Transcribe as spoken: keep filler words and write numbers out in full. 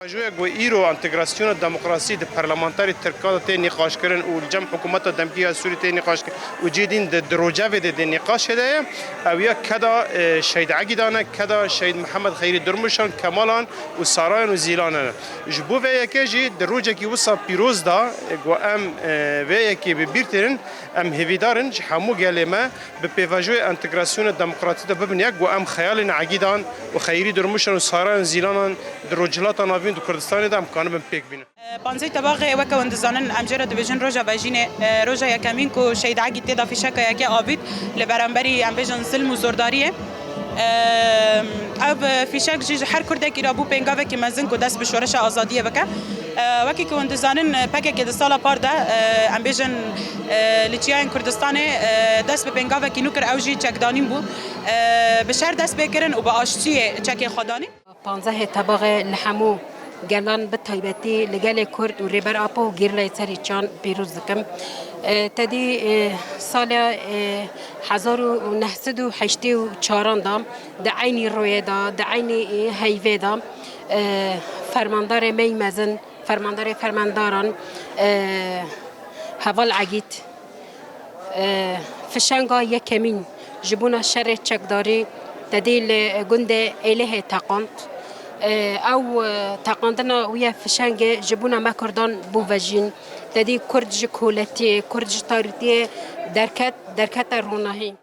Pêvajoyek ku îro entegrasyona demokrasî di parlamenterê tirka de tê nîqaşkirin û li cem hikûmeta demkî ya Sûrî tê nîqaşkirin û cihê din di, di rojevê de di nîqaşê de ye, ew ya keda, e, Şehîd Egîdan e, keda Şehîd Mihemed Xeyrî Durmuşan, Kemalan û Sarayan û Zîlanan e. Ji bo vê yekê jî di rojekî wisa pîroz de, e, ku em, e, vê yekê bi bîr têrin, em hêvîdar in ji hemû gelê me bi pêvajoyê entegrasyona demokratîk de bibin yek, ku em xeyalên Egîdan û Xeyrî Durmuşan û Sarayan Zîlanan di Rojhilata Navîn û di Kurdistanê de em kanibin pêk bînin. Panzdeh Tebaxê, weke hûn dizanin, em jê re dibêjin roja vejînê, e, roja yekemîn ku Şehîd Egîd tê de fîşeka yekê avît li beramberî, em bêjin, zilm û zordariyê. E, ev fîşek jî ji her Kurdekî re bû pêngavekî mezin ku dest bi şoreşa azadiyê bike. E, wekî ku hûn dizanin, P K K di sala par de, e, em bêjin, e, li çiyayên Kurdistanê, e, dest bi pêngavekî nû kir, ew jî çekdanîn bû. E, bi şer dest pê kirin û bi aştiyê çekê xwe danî. Panzdehê Tebaxê li hemû gelan, bi taybetî li gelê Kurd û Rêber Apo û gerîlayê Serî Çand pîroz dikim. E, tedî, e, sala, e, hezar û neh sed û heştê û çaran de di eynî royê de, di eynî, e, heyvê de, e, fermandarê me yî mezin, fermandarê fermandaran, e, Heval Egîd, e, fişenga yekemîn ji bona şerê çekdarî tedî li gundê Êlihê teqand. E, ew, e, teqandina wî ye fişengê ji bona me Kurdan bû vejîn. Tedî Kurd ji koletiyê, Kurd ji tarîtiyê derket, derkete ronahî.